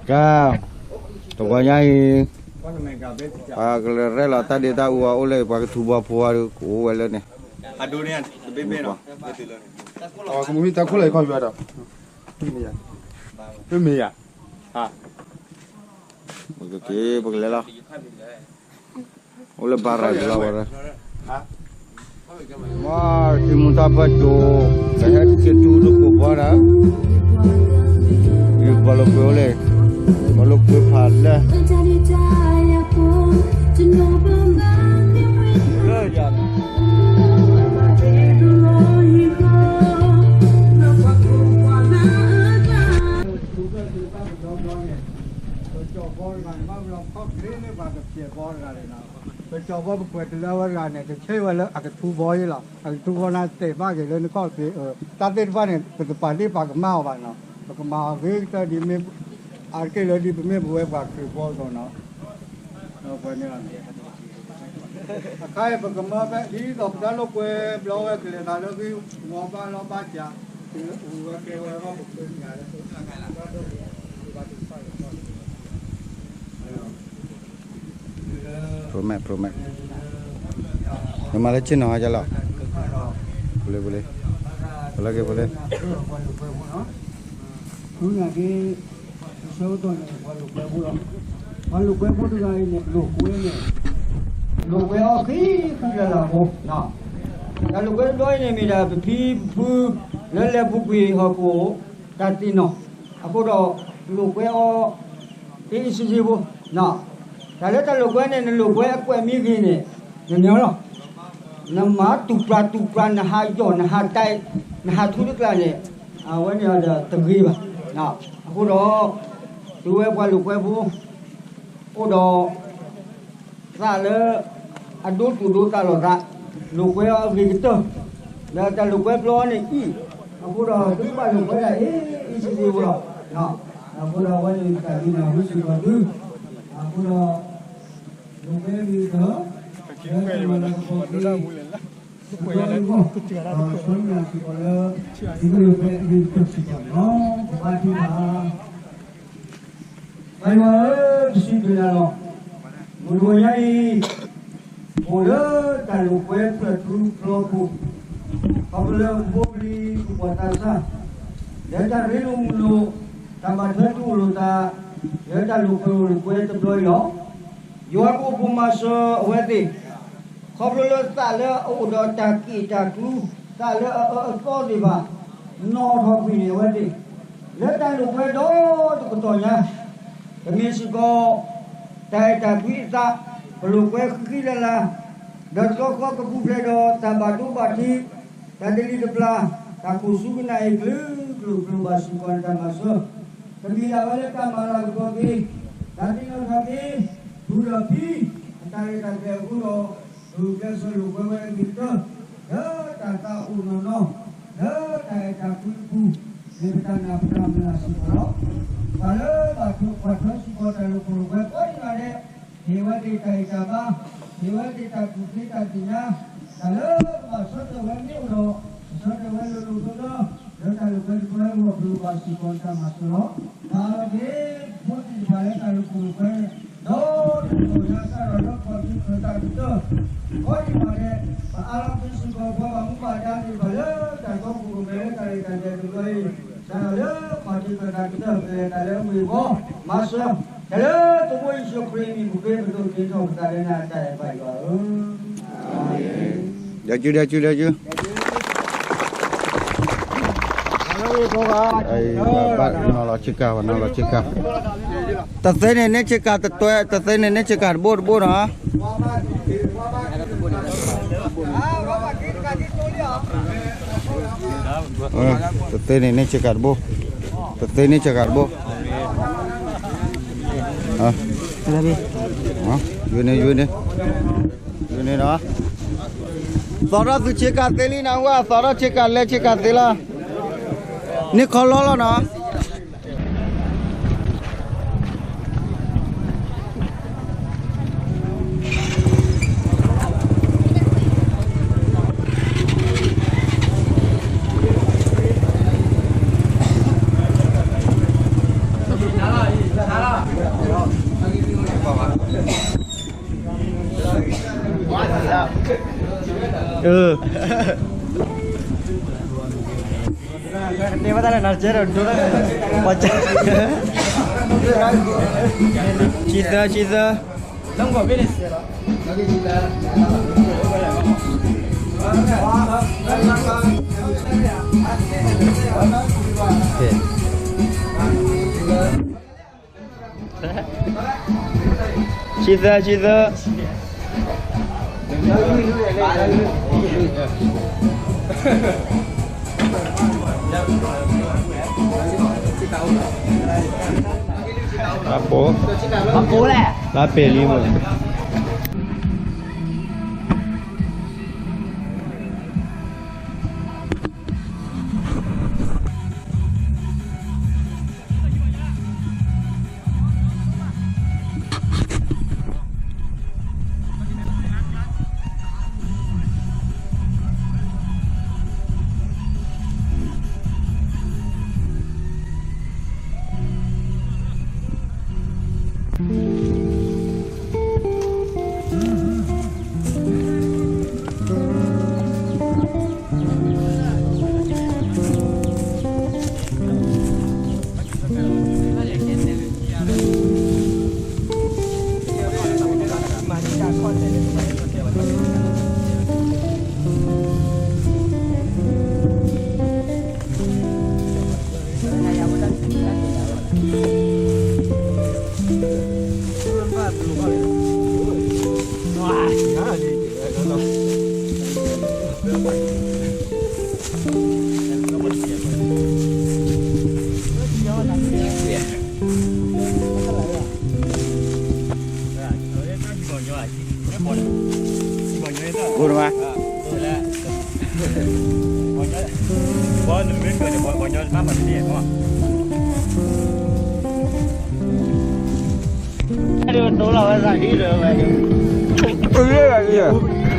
ကါ, တဝီညါအံၤ, ပှၤကလဲၤရဲၣ်လီၤတၢ်ဒ့တၢ်အူအအိၣ်လၢ ပှၤကထူဘီဖိအီၤဒီး ကအိၣ်ဝဲလၢန့ၣ်, ကမုၢ်မံတၢ်ခိၣ်လၢယခီၣ်ယွၤဒီး, မ့ၢ်ယၤ, ပမ့ၢ်ယၤ, ပကလဲၤလီၤ, အိၣ်လၢဘါရၤလီၤဝဲ, မ့ၢ်တံၤမူတၢ်ပၢၢ်ကၠိ, ကဟဲက့ၤထူတကိးဘီဒၣ်, ပှၤလိာ်ကွဲအိၣ်လဲၣ်, ပှၤလိာ်ကွဲဖးလဲၢ် ပကၠီၤဘီပကွဲးတလၢဝဲတဂၤန့ၣ် တဆဲးဝဲလၢအကထူဘီယ့လီၤ. အကထူဘီန့ၣ်တဲာ်ဘၣ်က့ၤလၢနကီၢ်သ့, တၢ်သ့ၣ်တဖၣ်န့ၣ် ပတပာ်ဒ့ၣ်ပာ်ကမၣ်အီၤဘၣ်နီၤ. ပကမၤအီၤဂ့ၤကတၢၢ်ဒ်မ့ၢ် အါတက့ၢ်လၢဒ်ပမ့ၢ်ပဝဲပှၤခရံာ်ဖိအသိးနီၤ. အခါအံၤပကမၢဖဲဒ်သိးပတၢ်လိာ်ကွဲဘျီဝဲကလဲၤသးလၢဂ့ၢ် ဝီဘၣ်လီၢ်ဘၣ်စး, ဝဲကဲဝဲပကညးလၢ Pro Max, Pro Max, နမၤလၢဆ့ၣ်နီၤဟါယလီၤ, ပူၤလ့ပူၤလ့, ပလၢက့ၤပူၤလ့, ပူၤနၤက့ၤ, ဆၢကတီၢ်န့ၣ် ပှၤလိာ်ကွဲဖိလီၤ. ပှၤလိာ်ကွဲဖိတဂၤအံၤန့ၣ် လိာ်ကွဲန့ၣ်, လိာ်ကွဲအီၤဃံဃံလၤလၤဖိ, တၢ်လိာ်ကွဲတဘျီအံၤန့ၣ် မ့ၢ်ဒၣ်ပဖံပဖု လၢလဲၤပူၤကွံာ်ဟီၣ်ခိၣ် တၢ်သ့ၣ်နီၣ်, အဃိဒီး လိာ်ကွဲအီၤ အ့ၣ်အ့ၣ်ဆ့ဆ့ဖိ, တၢ်လၢတၢ်လိာ်ကွဲန့ၣ် နလိာ်ကွဲအကွဲးမ့ၢ်ဂ့ၤန့ၣ် နမ့ၢ်လီၤ, နမၤတူၢ်ပြၤတူၢ်ပြၤ နဟးယီၢ် နဟးတဲ, နဟးထူတကျးန့ၣ်, အဝဲန့ၣ်ဒီးတဂ့ၤဘၣ်. အဃိဒီး သုဝဲပှၤလိာ်ကွဲဖိ အိၣ်ဒီး သးလၢ အဒိတူၢ်ဒိသးလီၤသး, လိာ်ကွဲအီၤအဂ့ၤကတၢၢ်, ဒီးတၢ်လိာ်ကွဲဘျီန့ၣ်အံၤ, အဃိဒီးသုကဘၣ်လိာ်ကွဲဒၣ်အ့ၣ်အ့ၣ်ဆ့ဆ့ဖိလီၤ. အဃိဒီးအဝဲန့ၣ်တၢ်ဒ်န့ၣ်အဃိစ့ၢ်ကီးသု, အဃိဒီး လိာ်ကွဲအဂ့ၤကတၢၢ်, လၢတၢ်လီၢ်လၢကပီၤက့ၤ အဘျီအဂီၢ်, ဒီးဆၢမုၢ်လၢ်စ့ၢ်ကီးလၢ သုကလိာ်ကွဲအဂ့ၤကတၢၢ်စ့ၢ်ကီးန့ၣ်လီၤ. ပဘါထုကဖၣ် ပၢ်ယွၤဧၢ, ပစံးဘျုးနၤလီၤ. မုၢ်တနံၤညါအံၤ အိၣ်လၢတၢ်လိာ်ကွဲဖျၢၣ်ထူဖျီခိၣ်, ခီဖျိလၢပဖိပလံၤသူၣ်ဘီၣ်သးစၢ်, လၢတၢ်ရ့လိာ်မုာ်လိာ်, တၢ်ဘၣ်ထွဲတူၢ်လိာ်သး, လၢတၢ်လိာ်ကွဲအိၣ်လိာ်ကွဲတဘျီအံၤလီၤ. ယွၤကအိၣ်ဖှိၣ်မၤစၢၤအဝဲသ့ၣ်, ခီဖျိလၢသးလၢအအိၣ်ဒီးတၢ်က့ၣ်တၢ်ကူ, သးလၢအအၢအသီသ့ၣ်တဖၣ်, နီၣ်ထီၣ်ကွံာ်န့ၢ်အဝဲသ့ၣ်, လၢတၢ်လိာ်ကွဲဒီတကတီၢ်ညါ, ကမ့ၢ်စ့ၢ်ကီး တၢ်အဲၣ်တၢ်ကွံအသး, ပလိာ်ကွဲဃံဃံလၤလၤ, ဒီးတဘျီဃီကပူၤဖျဲးဒီးတၢ်ဘၣ်ဒိဘၣ်ထံး, တၢ်တလံၤတပျၢ်, တၢ်ခိၣ်ဆူကနၣ်အံၤကလုာ်ကလုာ်ကလုာ်ဘၣ်စ့ၢ်ကီးနတၢ်မၤစၢၤ, တမ့ၢ်ဒၣ်ဝဲလၢတၢ်မၤလၤကပီၤက့ၤ, တၢ်သ့ၣ်နီၣ်ထီၣ်က့ၤ, ပူၤဒီးဖံ, အတၢ်ရဲၣ်တၢ်ကျဲၤအဃိဒီး, ပဂုာ်ကျဲးစၢးလိာ်ကွဲဝဲအဂ့ၤကတၢၢ်, လၢတၢ်သးအိၣ်နီၢ်နီၢ်, လၢတၢ်အဲၣ်တၢ်ကွံအပူၤ, မ့ၢ်ပတၢ်နာ်ပတၢ်မုၢ်လၢ်စ့ၢ်ကီးလီၤ. ပှၤလၢဘၣ်ထွဲစ့ၢ်ကီးတၢ်လိာ်ကွဲကိးဂၤဒဲး, ဟ့ၣ်ဝဲသ့ၣ်တၢ်ဂံၢ်တၢ်ဘါ, ဟ့ၣ်ဝဲသ့ၣ်တၢ်ကူၣ်သ့တၢ်သ့ၣ်ညါ, တၢ်လၢကဘၣ်ဆၢထၢၣ်ဝဲမ့ၢ်အိၣ်ဒီး, ကဆၢထၢၣ်ဝဲလိၤလိၤသၢသၢ, လၢတၢ်လိာ်ကွဲတပှဲၤအဂီၢ် ပလိၣ်ဘၣ်စ့ၢ်ကီးနတၢ်မၤစၢၤလီၤ. ပာ်လီၤက့ၤ ဖိသ့ၣ်တဖၣ်လၢတၢ်လိာ်ကွဲ, ဒီးတကတီၢ်ညါစးထီၣ်လၢ ခီၣ်ထံးခၢၣ်သးကတၢၢ်, ခီဒံးဘၣ်ဒဲး, ပအးလီၤက့ၤစ့ၢ်ကီးပှၤဘၣ်မူဘၣ်ဒါသ့ၣ်တဖၣ်လၢတၢ်တီခိၣ်ရိၣ်မဲလၢတၢ်ရဲၣ်တၢ်ကျဲၤတဘျီအံၤ, စးထီၣ်လၢခီၣ်ထံးခၢၣ်သးကတၢၢ် ကလဲၤတၢ်လၢအဂ့ၢ်အဂီၢ်, မၤစၢၤ, တၢ်လၢသဘိယ့ၣ်ၡူးခရံာ်အမံၤပဃ့ပဒိးက့ၤထီၣ်ပသးလၢနၤတၢ်အဲၣ်ပၢ်ယွၤဧၢ. ဒဲကၠူ ဒဲကၠူ ဒဲကၠူ, ဘၣ်နီၣ်လီၤဆ့ကၤ ဘၣ်နီၣ်လီၤဆ့ကၤ, တသ့န့ၣ်န့ၣ်ဆ့ကၤတတွဲ, တသ့န့ၣ်န့ၣ်ဆ့ကၤတဘိတဘိနီၤ. တသ့န့ၣ်န့ၣ်ဆ့ကၤတဘိ, တသ့န့ၣ်ဆ့ကၤတဘိ, ယွၤန့ၣ် ယွၤန့ၣ်, ယွၤန့ၣ်နီၤ, သီထီၣ်သုဆ့ကၤသ့လံနၤဝဲ, သီထီၣ်ဆ့ကၤလဲၤဆ့ကၤသ့လီၤ, န့ၢ်ခီလီလီၤနီၤ. အၢ ဆံသၢ ဆံသၢ ဆံသၢ ဆံသၢ လါပိ, လါပဲာ်လံမး.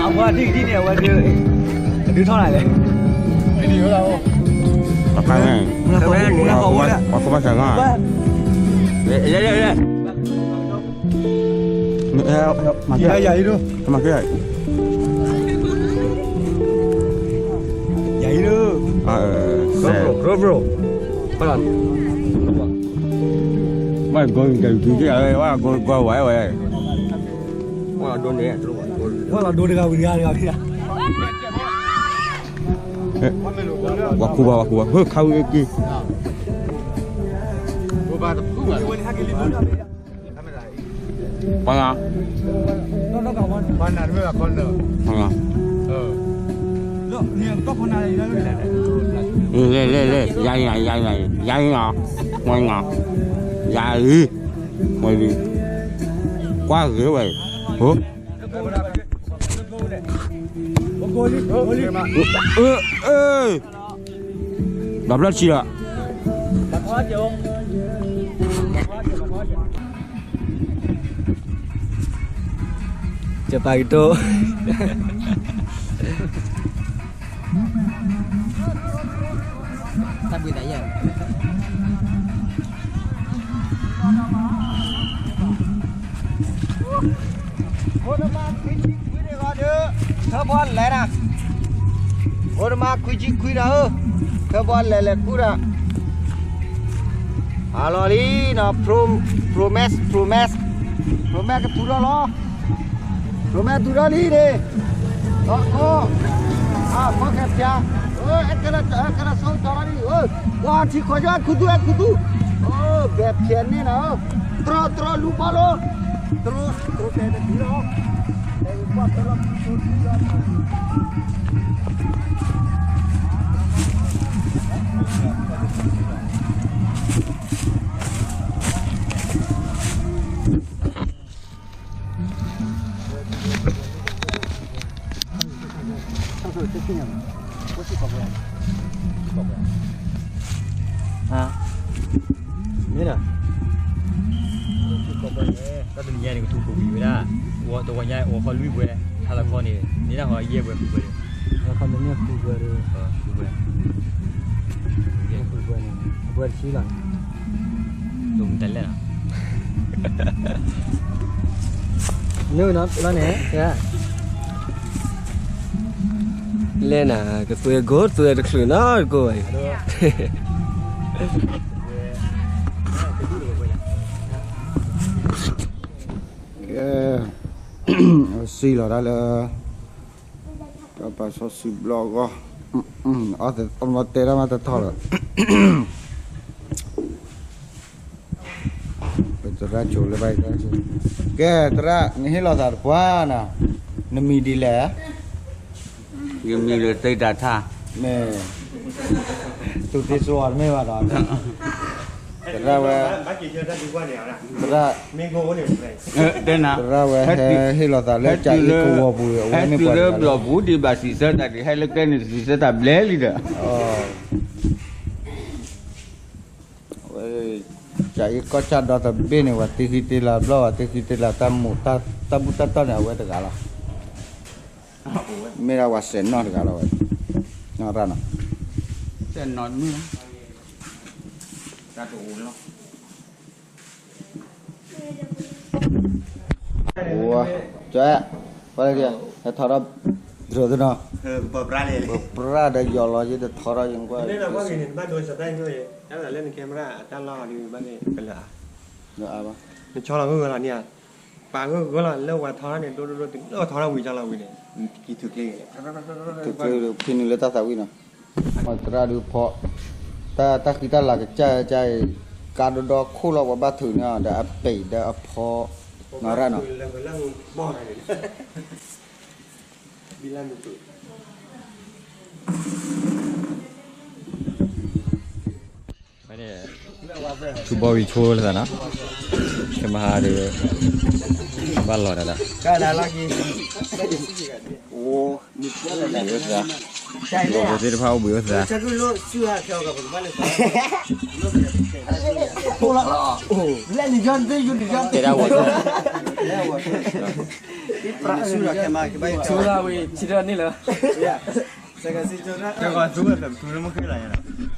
အဝဲဒ်ဒ်န့ၣ် အဝဲဒ် ဒုးထီၣ်လာလဲၣ်. ပှၤကိးဘၣ်စၢ်ဂီၢ်, လဲၤလဲၤလဲၤ, မၤက့ၤ, မၤက့ၤ, ယၤအံၤဒိၣ်, ယၤအံၤဒိၣ်, bro, bro, bro, ဘၣ်ဂီၤက့ၤက့ၤဝဲ, ဝဲဂီၤဝဲဝဲ, ဝဲလီၤဒိတဂၤဝံၤတဂၤတဂၤဝံၤတဂၤ. ပှၤကူဘၣ်, ပှၤကူဘၣ်, ဟၢခးဝံၤအက့ၤ, ပှၤဂၤ, ပှၤဂၤ, လဲၤလဲၤလဲၤ, ယၤအံၤ, ယၤအံၤ, ယၤအံၤ, ယၤအံၤ, ကွၢ်ဂ့ၤဝဲ, ဟိ ဘၣ်ဘျီဆံလီၤ, ကပာ်ကတိၤ တၢ်ဘှံးသးယဲၢ် ဖိတမါခွံဆံခွံန့ၣ်ဂီၤဒီး ထၢဖီလဲၤနၤ, ဖိတမါခွံဆံခွံနၤဧၢ, ထၢဖီလဲၤလဲၤကူဒီး, ဟါလီၤလံနီၤ, Pro Max, Pro Max, Pro Max ကသူၣ်ထီၣ်လီၤ, Pro Max သူၣ်ထီၣ်လံန့ၣ်, အီ, အီခဲဖျါ, အဲကဲလၢ, အဲကဲလၢဆိကတီၢ်လီၤလံ, ပှၤထံခီကၠီခူသူၣ်, အဲခူသူၣ်, ဘဲဖျဲးန့ၣ်နၤ, တြီတြီလူၤဘီလိၤ, တြီတြီတဲတဒ်လီၤ, တဲပှၤတဲလီၤခူသူၣ်, မ့ၢ်ဒီး, တၢ်တနံၤညါန့ၣ် ကသူပူၤကွံာ်ဝဲဒၣ်, တဝီညါအိၣ်ခီလွံၢ်ပှဲၤ, ဟါလီၤခီန့ၣ် န့ၢ်ဒၣ်ဟီယဲၢ်ပှဲၤဃုပှဲၤဒီး, ဟါလီၤခီန့ၣ်န့ၢ်ဃုပှဲၤဒီး, ဃုပှဲၤ, ဃုပှဲၤန့ၣ် အပှဲၤတဆံလီၤန့ၣ်, ဒိၣ်မတၤလဲၣ်လီၤ. မ့ၢ်ဝဲနီၤ ဘျီန့ၣ် လဲၤနၤ ကသွဲကိၢ်သွဲတချုးနီတကိၢ်ဘၣ်အံၤ ကဲ စံၣ်လီၤတၢ်လၢ တၢ်ပာ်စီဆှံဘျီဂီၢ် အီၣ်သးအီၣ်မီတဲတၢ်မးတထီၣ်လီၤ ပသရၣ်ဆိလၢဘၣ်အံၤ ကဲ သရၣ် နဟ့ၣ်လီၤသးတပှၢ်နီၤ နမံၤဒ်လဲၣ် ယမံၤလၢသ့တၢ်ထၣ် မ့ၢ် သူၣ်သ့စိအီၤတမ့ၢ်ဘၣ်ဒီး သရၣ်ဝဲ သရၣ် သရၣ်ဝဲဟဲဟ့ၣ်လီၤသးလၢကၠၤအ့ကဝီၤပူၤ အဝဲမ့ၢ်ပှၤတဂၤလီၤ ဟဲတုၤလၢဘျီၣ်ပူၤဒံးဘၣ်စံးဆၢတၢ်ဒံး ဟဲလၢကျဲန့ၣ်စံးဆၢတၢ်ဘျဲလံဒီး ဝဲ ကၠၤအ့ကီၢ်ဆၣ်ဒီတဘ့ၣ်န့ၣ် ပှၤတ့ဃံတ့လၤဘျီၣ် ပှၤတ့ဃံတ့လၤတၢ်မိၢ် တၢ်ဘူၣ်တၢ်တီၢ်န့ၣ် အဝဲတဂၤလီၤ မ့ၢ်ဒၣ်ပှၤစဲးနီၣ်တဂၤလီၤဝဲ နီၢ်ရၣ်နီၤ စဲးနီၣ်မုၢ် တၢ်တအိၣ်လီၤ ကၠီ ပှၤလၢ ဟဲထီၣ်ထီၣ် ဒြိးသ့နီၤ ပပြၢ်ဒီးယီၤလီၤ ယတထီၣ်ထီၣ်ယကွၢ် လၢနကဲမရၣ်တၢ်လီၢ်ဒ်ဘၣ်န့ၣ် ကလၢၤအါ နဆီလီၤဂၢၢ်ဂၢၢ်လီၤန့ၣ် ပာ်ဂၢၢ်ဂၢၢ်လီၤ လၢဝဲထီၣ်ထီၣ်န့ၣ် ဒိၣ်ဒိၣ်ဒိၣ် တုၤလၢဝဲထီၣ်ထီၣ်ဝံၤကလီၤဝံၤန့ၣ် က့ၤထုးကျဲ ထုးကျဲဖံနုာ်လၢတၢ်သးဝံၣ်နီၤ သရၣ်ဒုးဖီ တၢ် တၢ်ဃံတၢ်လၤကစၢ်ကါအံၤ ကါဒီဒီခိၣ်လီၤ ပှၤဘၣ်ထုးန့ၢ်အီၤဒီးအပံာ်ဒီးအဖီ နီၢ်ရၣ်နီၤ ထူဘီဝံၤဆိလၢသးနီၤ ကမၤဟါဒီး ဘၣ်လီၤဒၣ်ဒၣ် အိၣ် ဘုသ့ၣ်တဖၣ်အိၣ်ဘှံးအိၣ်သး တဲဒၣ်ဝဲ ဆူလီၤဝံၤ ဆံးထီၣ်န့ၣ်လၢ ကီသူဝဲသးပသူလၢမုၢ်ဃ့လီၤယၤလီၤ